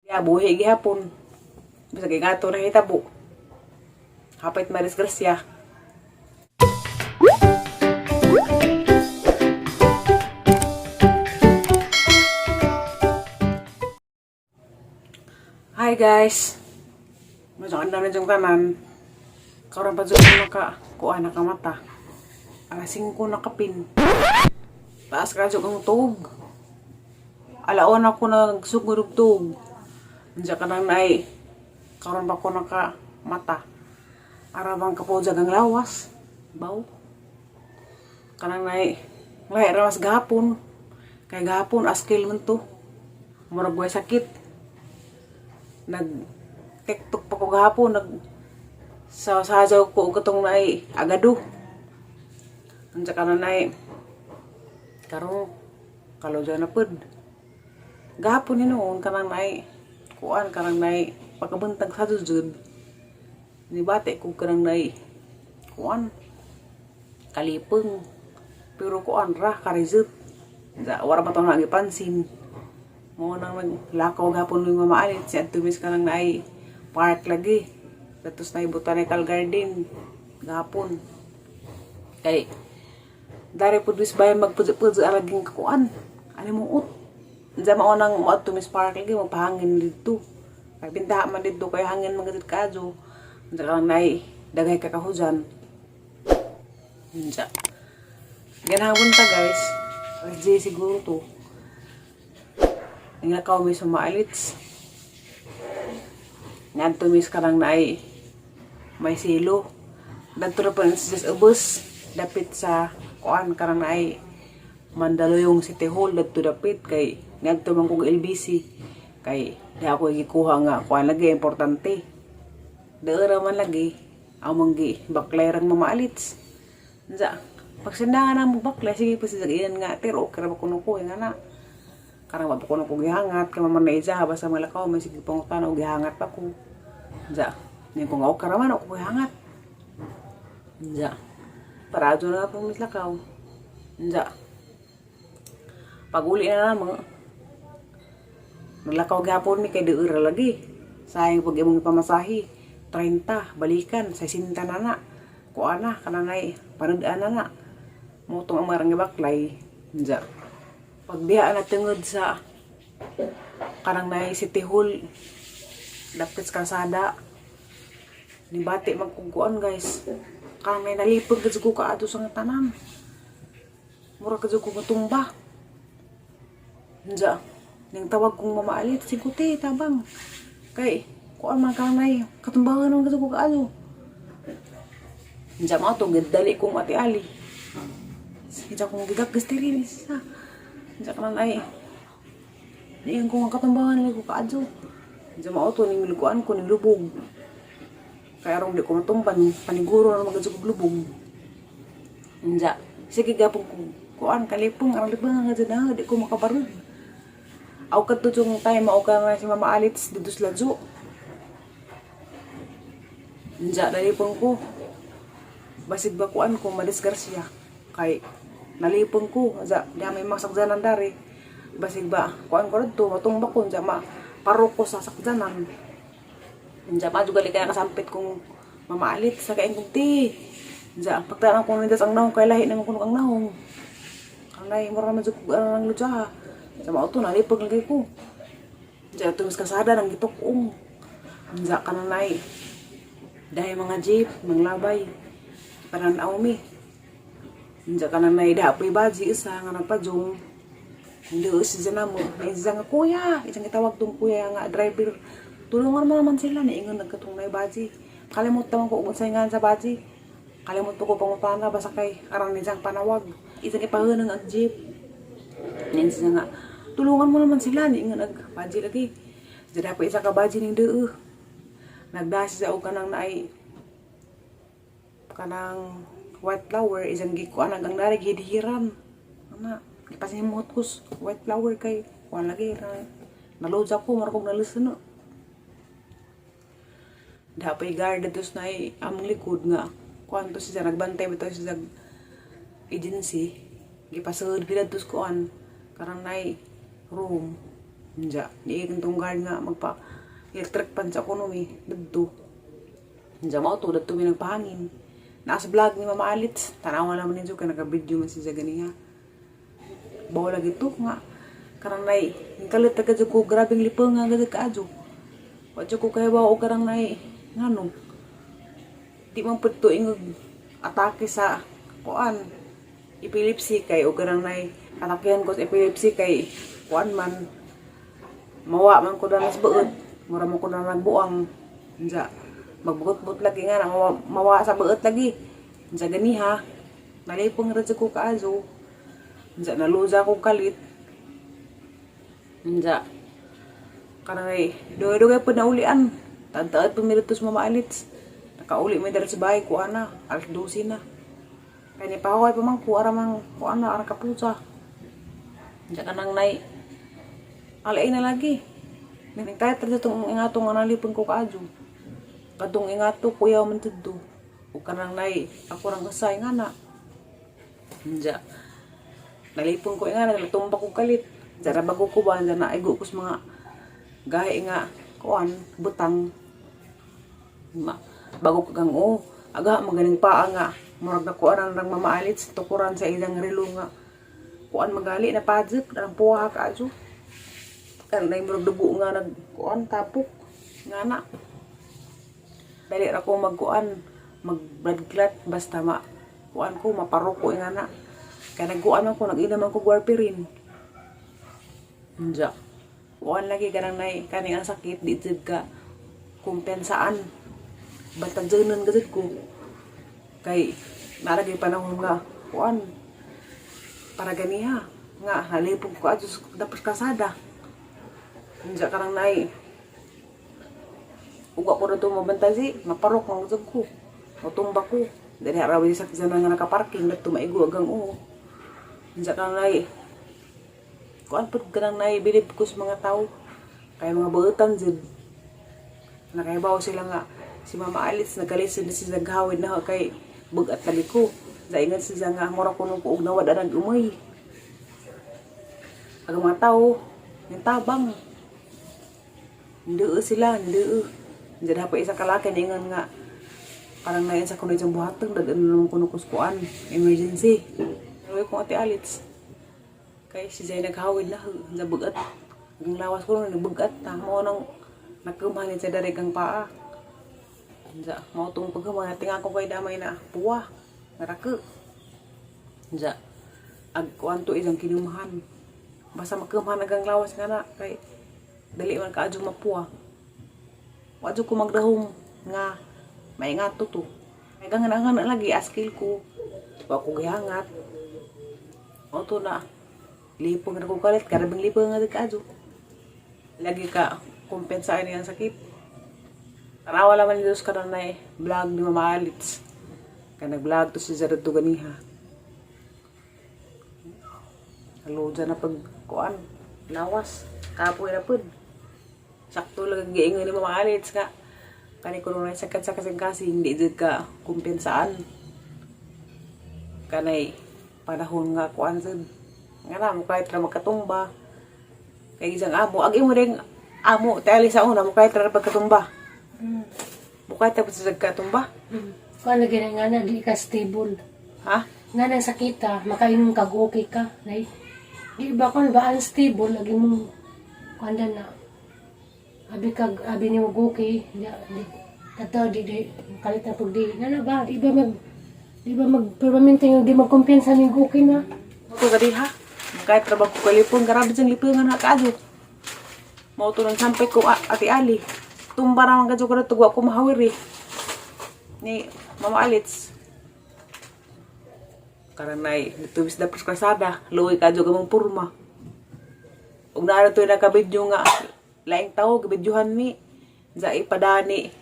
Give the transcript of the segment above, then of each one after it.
Ya buhi gihapon. Bisag ingato na hitabo. Hapit madisgrasya. Hi guys. Medyo ang dami diyong tanan. Karon pa dyan naka kuha na kamata. Alas 5 nakapin. Taas ka dyan ang tug. Alaon ako nagsugod og tug. Diyan ka nang naay. Karon pa ko naka mata. Arabang kapodjag ang lawas. Baw. Kanang naay. Lahi ra mas gahapon. Kay gahapon askil man to. Murag way sakit. Nag TikTok pa ko gahapon, nag sa sajaw ko og katong naay agado. Unsa ka na naay karon kaludya na pud. Gahapon hinuon kanang naay kuan, kanang naay pagkabuntag sa jud nibati ko kanang naay kuan, kalipeng, pero kuan ra, karizut. Sa wala pa to na gipansin mo nang naglakaw gahapon ng mamaalit si adto mis kanang naay park lagi datos na Botanical Garden gahapon, kay dari pud mis bayan magpudyo-pudyo araging kakuan ani mo ut. Diyan mao nang moadto mis park lagi, magpahangin didto kay bintaha man didto, kay hangin man gud kadyo. Unsa lang naay daghay kakahujan. Unsa ganahang ta guys, alas 10 siguro to. Naglakaw mi sa Maalits. Ngadto mis kanang naay may silo. Dadto ra pa sa ubos dapit sa kuan, kanang naay Mandaluyong City Hall dadto dapit, kay ngadto man kog LBC kay di ako gikuha nga kuan lagi, importante. Daara man lagi among gi baklay rang mamaalits. Unsa pagsindangan na mo baklay, sige pa sa iyan nga pero okay ra ba kuno ko nga na karang wa pa kuno ko gihangat kay man na isa basta malakaw may sige pangutana og gihangat pa ko. Unsa ni ko nga okay ra man ako gihangat. Unsa parado na po mislakaw. Unsa pag-uli na namo, naglakaw gihapon mi kay deura lagi. Sayang pag imong pamasahi 30 balikan 60 na na. Kuan na kanangay panud-an na na. Motong ang marang baklay. Unsa pagdiha na tungod sa kanang nay City Hall dapit sa kalsada, nibati magkukuan guys, kanang nay nalipag gud ko kaadto sa nga tanan, mura ka ko matumba. Unsa ning tawag kong mamaalit, "Siguti tabang kay kuan man, kanang katumbangan man gud ko kaadto." Unsa mao to dali kong ati Ali. Unsa kong gigak gastiri sa unsa kanang ay niingon ko nga katumbangan lagi ko kaadto. Unsa mao to ning liguan ko ning lubog. Kaya arong di ko matumban, paniguro na magad sa lubog. Unsa sige gapon ko kuan kalipong arang libang nga dyan na di ko makabarod. Aw kadto yung time mao ka nga si Mama Alits dito sa Ladyo. Unsa nalipong ko. Basig ba kuan ko madisgrasya kay nalipong ko. Unsa di may masakjanan dari. Basig ba kuan ko dito matumba ko, unsa ma paro ko sa sakjanan. Unsa pa gali kaya kasampit kong Mama Alit sa kain kong ti. Unsa pagtanang ko nindas ang nahong kay lahi naman kuno ang nahong. Kanay mura man jud ang ludya. Sa mao to nalipag lagi ko. Unsa ito mas kasada nang gitukong. Unsa kananay. Dahil mga jeep, mga labay. Pananaw mi. Unsa kananay da po'y baji isa nga nagpajong. Hindi siya na mo. May isa nga kuya. Isang gitawag tong kuya nga driver. "Tulungan mo naman sila." Niingon nagkatong na baji. Kalimot naman ko kung nga sa baji. Kalimot ko pangutana basta kay arang nizang panawag. Isang ipahanang ang jeep. Niingon siya nga, "Tulungan mo naman sila." Niingon ag baji lagi. Jadi pa isa ka baji ning deu. Nagdasi sa og kanang naay kanang white flower, isang gikuan ang dari gidhiran. Ana, gipasimot ko white flower kay kuan lagi na naload ako, mura kog nalisten no. Dapay guard dito sa naay among likod nga kuan to siya, nagbantay bitaw siya agency, gipasud gid adto sa kuan karang naay room. Nja, di tong guard nga magpa electric pan sa kuno mi didto. Nja, mao to didto mi nagpahangin. Naa sa vlog ni Mama Alitz. Tanawa naman ninyo kay naka-video man siya ganiha. Bawa lagi to nga karang nay kalit ta kadyo ko, grabeng lipong nga gud kaadyo. Wa jud ko kahibaw og karang nay ngano. Di man pud to ingog atake sa kuan, epilepsy, kay og karang nay atakehan ko sa epilepsy kay kuan man, mawa man ko danas buot, mura man ko na nagbuang. Unsa, magbugot-buot lagi nga na mawa, mawa sa buot lagi. Unsa ganiha, nalipong ra jud ko kaayo. Unsa, naluza ko kalit. Unsa, kanang dugay-dugay po naulian. Taad-taad po mi didto sa Mama Alitz. Nakauli mi diri sa bahay ko ana, alas 12 na. Kay ni pahuway pa man ko, ara man ko ana, ara kapusa. Unsa, kanang nay alay na lagi. Nagtayat ra itong ingato nga nalipon ko kaadyo. Kadtong ingato kuyaw man tidto. Ug kanang nay ako rang usay nga na. Unsa, nalipon ko nga na tumba ko kalit. Unsa, bago ko ba unsa, naigo ko sa mga gahi nga kuan, butang. Ma, bago ko kang oh, aga maganing paa nga murag na kuan ang Mama Alitz tukuran sa ilang relo nga kuan magali na pajek ang puha kaadyo. Kan nay murag dugo nga nag kuan tapok nga na. Dali ra ko magkuan, mag blood clot, basta ma kuan ko, maparok ko nga na. Kaya nagkuan man ko, nag-inom man ko warfarin. Unja. Kuan lagi kanang nay kaning ang sakit di jud ka kumpensaan. Basta dyanon gud ko. Kay naragay panahon nga kuan para ganiha nga nalipong ko adto dapat kasada. Unja, karang nay uga ko na mabantasi, maparok ang jud ko. Motumba ko. Dali rawi sa sakyanan nga nakaparking dadto maigo agang oo. Unsa, kanang nay kuan pud, kanang nay bilib ko sa mga tao. Kay mga buutan jud. Nakahibaw sila nga si Mama Alice nagkalisod na siya naghawid na kay bugat lagi ko. Daingan siya nga mura ko nung kuog nawad ang umoy. Ang mga tao, yung tabang. Hindi sila, hindi. Hindi dapat isa kalaki ningan nga parang nayan sa kuno isang buhatong dagan naman kuno kuskuan emergency. Pero kung Ate Alitz kay si Zay naghawid na sa bugat. Ang lawas ko nung nagbugat ta mo nang nagkumanin sa dari kang paa. Unsa, mao tong paghuman tinga ko kay damay na puwa. Narako. Unsa, ag kuan to isang kinumahan. Basta makumahan agang lawas nga na kay dali man kaadyo mapuwa. Wa jud ko magdahom nga maingato to. Kay gangan na lagi askil ko. Wa ko gihangat. Mao to na lipong na ko kalit, karabing lipong nga kaadyo. Lagi ka kumpensaan niyang sakit. Tanawa laman ni Diyos karon na vlog ni Mama Alitz. Kaya nag-vlog to si Jared to ganiha. Halo dyan na pag kuan, lawas, kapoy na pud. Sakto lang ang giingon ni Mama Alitz nga. Kani ko nung sakit sa kasing-kasing, hindi jud ka kumpensaan. Kanay panahon nga kuan jud. Nga na, mo kahit ra magkatumba. Kay isang amo, ag imo ring amo, tali sa una, mo kahit ra pagkatumba. Mo kahit ra sa katumba. Kuan lagi na nga na di ka stable. Ha? Nga nang sakita, makaingon kag okay ka. Nay. Di ba kon ba unstable lagi mong kuan na. Abi kag abi ni mo okay, di, di kato di di kalit na pag di nga na ba di ba mag permanente yung di magkumpiyansa ning okay na. Mo to gadi ha. Kahit ra ko kalipon, grabe jang lipon nga nakaadyo. Mao to nang sampay ko Ate Ali. Tumba ra man kadyo ko tugwa ko mahawir eh. Ni Mama Alitz. Karanay, dito bis dapos kasada, luoy kadyo ka mong purma. Ug naa to nakabidyo nga laing tawo gibidyohan mi. Za ipadani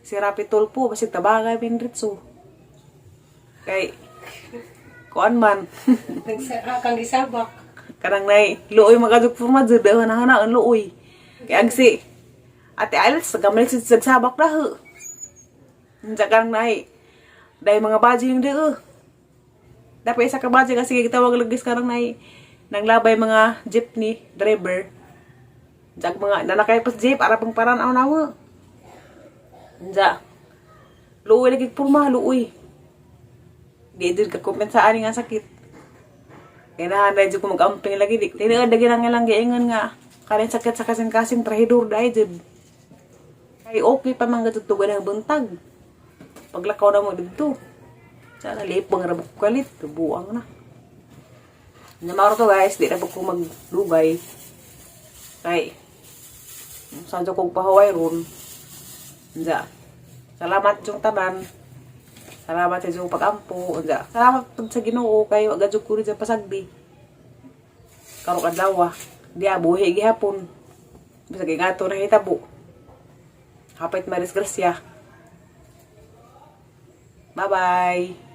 si Rapi Tulfo basig tabangay pinritso. Kay kuan man. Nagsara kang gisabak. Kanang nay luoy makadug purma jud na hana ang luoy. Kay ang si Ate Alice gamay si sagsabak na ho. Unsa kanang nay dahil mga baji yung deo. Dapat isa ka baji kasi gitawag lagi karang nay nang labay mga jeepney driver. Jag mga nanakay pas jeep ara pang paran aw nawa. Unsa? Luoy lagi purma, luoy. Di jud ka kompensaan nga sakit. Kaya na jud ko mag-amping lagi di. Tinuod lagi lang ilang giingon nga kanin sakit sa kasing-kasing, trahidor dai jud. Kay okay pa man gadto ng buntag. Paglakaw na mo didto. Sana lipong ra ko kalit, buang na. Namaro to, guys, di na po ko maglugay. Kay sa kong pahuway ron. Unsa. Salamat yung tanan. Salamat sa inyong pag-ampo. Unsa. Salamat pud sa Ginoo kay wa jud ko rin sa pasagdi. Karong adlaw, di buhi gihapon. Bisag ingato na hitabo. Hapit madisgrasya. Bye-bye.